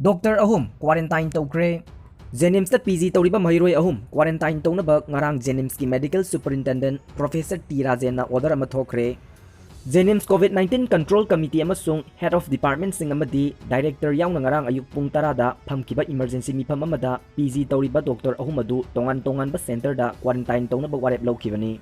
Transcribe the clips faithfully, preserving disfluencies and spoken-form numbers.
Doctor ꯑꯍꯨꯝ quarantine ꯇꯧꯈ꯭ꯔꯦ꯫ JNIMSꯇ PG ꯇꯧꯔꯤꯕ ꯃꯍꯩꯔꯣꯏ ꯑꯍꯨꯝ quarantine ꯇꯧꯅꯕ ꯉꯔꯥꯡ JNIMSꯀꯤ Medical Superintendent Professor T ꯔꯥꯖꯦꯟꯅ order ꯑꯃ ꯊꯣꯛꯈ꯭ꯔꯦ꯫ JNIMS COVID nineteen Control Committee ꯑꯃꯁꯨꯡ Head of Departmentꯁꯤꯡ ꯑꯃꯗꯤ Director ꯌꯥꯎꯅ ꯉꯔꯥꯡ ꯑꯌꯨꯛ ꯄꯨꯡ ꯇꯔꯥꯗ ꯐꯝꯈꯤꯕ emergency ꯃꯤꯐꯝ ꯑꯃꯗ PG ꯇꯧꯔꯤꯕ ꯗꯣꯛꯇꯔ ꯑꯍꯨꯝ ꯑꯗꯨ ꯇꯣꯉꯥꯟ ꯇꯣꯉꯥꯟꯕ centreꯗ quarantine ꯇꯧꯅꯕ ꯋꯥꯔꯦꯞ ꯂꯧꯈꯤꯕꯅꯤ꯫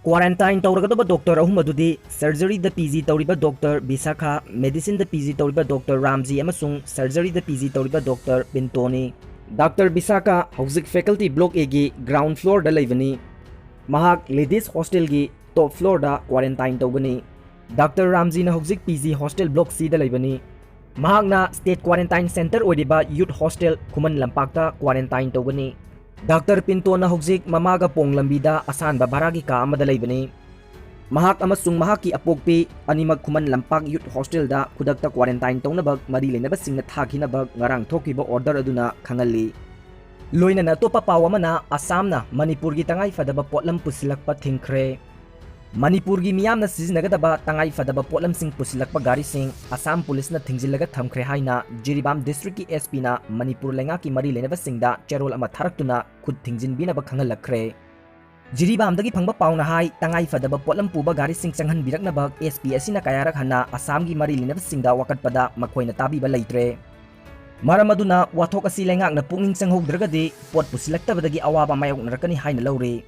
Quarantine ꯇꯧꯔꯒꯗꯕ ꯗꯣꯛꯇꯔ ꯑꯍꯨꯝ ꯑꯗꯨꯗꯤ surgeryꯗ PG ꯇꯧꯔꯤꯕ ꯗꯣꯛꯇꯔ ꯕꯤꯁꯥꯈꯥ, medicineꯗ PG ꯇꯧꯔꯤꯕ ꯗꯣꯛꯇꯔ ꯔꯥꯝꯖꯤ ꯑꯃꯁꯨꯡ surgeryꯗ PG ꯇꯧꯔꯤꯕ ꯗꯣꯛꯇꯔ ꯄꯤꯟꯇꯣꯅꯤ꯫ ꯗꯥꯛꯇꯔ ꯕꯤꯁꯥꯈꯥ ꯍꯧꯖꯤꯛ Faculty Block Aꯒꯤ ground floorꯗ ꯂꯩꯕꯅꯤ꯫ ꯃꯍꯥꯛ ladies hostelꯒꯤ top floorꯗ quarantine ꯇꯧꯒꯅꯤ꯫ ꯗꯥꯛꯇꯔ ꯔꯥꯝꯖꯤꯅ ꯍꯧꯖꯤꯛ PG hostel Block Cꯗ ꯂꯩꯕꯅꯤ꯫ ꯃꯍꯥꯛꯅ state quarantine centre ꯑꯣꯏꯔꯤꯕ youth hostel ꯈꯨꯃꯟ ꯂꯝꯄꯥꯛꯇ quarantine ꯇꯧꯒꯅꯤ꯫ ꯗꯥꯛꯇꯔ ꯄꯤꯟꯇꯣꯅ ꯍꯧꯖꯤꯛ ꯃꯃꯥꯒ ꯄꯣꯡ ꯂꯝꯕꯤꯗ ꯑꯁꯥꯟꯕ ꯚꯔꯥꯒꯤ ꯀꯥ ꯑꯃꯗ ꯂꯩꯕꯅꯤ꯫ ꯃꯍꯥꯛ ꯑꯃꯁꯨꯡ ꯃꯍꯥꯛꯀꯤ ꯑꯄꯣꯛꯄꯤ ꯑꯅꯤꯃꯛ ꯈꯨꯃꯟ ꯂꯝꯄꯥꯛ youth hostelꯗ ꯈꯨꯗꯛꯇ quarantine ꯇꯧꯅꯕ ꯃꯔꯤ ꯂꯩꯅꯕꯁꯤꯡꯅ ꯊꯥꯈꯤꯅꯕ ꯉꯔꯥꯡ ꯊꯣꯛꯈꯤꯕ order ꯑꯗꯨꯅ ꯈꯪꯍꯜꯂꯤ꯫ ꯂꯣꯏꯅꯅ ꯑꯇꯣꯞꯄ ꯄꯥꯎ ꯑꯃꯅ, ꯑꯁꯥꯝꯅ ꯃꯅꯤꯄꯨꯔꯒꯤ ꯇꯉꯥꯏ ꯐꯗꯕ ꯄꯣꯠꯂꯝ ꯄꯨꯁꯤꯜꯂꯛꯄ ꯊꯤꯡꯈ꯭ꯔꯦ꯫ ꯃꯅꯤꯄꯨꯔꯒꯤ ꯃꯤꯌꯥꯝꯅ ꯁꯤꯖꯤꯟꯅꯒꯗꯕ ꯇꯉꯥꯏ ꯐꯗꯕ ꯄꯣꯠꯂꯝꯁꯤꯡ ꯄꯨꯁꯤꯜꯂꯛꯄ ꯒꯥꯔꯤꯁꯤꯡ ꯑꯁꯥꯝ ꯄꯨꯂꯤꯁꯅ ꯊꯤꯡꯖꯤꯜꯂꯒ ꯊꯝꯈ꯭ꯔꯦ ꯍꯥꯏꯅ ꯖꯤꯔꯤꯕꯥꯝ districtꯀꯤ SP ꯅ ꯃꯅꯤꯄꯨꯔ ꯂꯩꯉꯥꯛꯀꯤ ꯃꯔꯤ ꯂꯩꯅꯕꯁꯤꯡꯗ ꯆꯦꯔꯣꯜ ꯑꯃ ꯊꯥꯔꯛꯇꯨꯅ ꯈꯨꯠ ꯊꯤꯡꯖꯤꯟꯕꯤꯅꯕ ꯈꯪꯍꯜꯂꯛꯈ꯭ꯔꯦ꯫ ꯖꯤꯔꯤꯕꯥꯝꯗꯒꯤ ꯐꯪꯕ ꯄꯥꯎꯅ ꯍꯥꯏ, ꯇꯉꯥꯏ ꯐꯗꯕ ꯄꯣꯠꯂꯝ ꯄꯨꯕ ꯒꯥꯔꯤꯁꯤꯡ ꯆꯪꯍꯟꯕꯤꯔꯛꯅꯕ SP ꯑꯁꯤꯅ ꯀꯌꯥꯔꯛ ꯍꯟꯅ ꯑꯁꯥꯝꯒꯤ ꯃꯔꯤ ꯂꯩꯅꯕꯁꯤꯡꯗ ꯋꯥꯀꯠꯄꯗ ꯃꯈꯣꯏꯅ ꯇꯥꯕꯤꯕ ꯂꯩꯇ꯭ꯔꯦ꯫ ꯃꯔꯝ ꯑꯗꯨꯅ ꯋꯥꯊꯣꯛ ꯑꯁꯤ ꯂꯩꯉꯥꯛꯅ ꯄꯨꯛꯅꯤꯡ ꯆꯪꯍꯧꯗ꯭ꯔꯒꯗꯤ ꯄꯣꯠ ꯄꯨꯁꯤꯜꯂꯛꯇꯕꯗꯒꯤ ꯑꯋꯥꯕ ꯃꯥꯌꯣꯛꯅꯔꯛꯀꯅꯤ ꯍꯥꯏꯅ ꯂꯧꯔꯤ꯫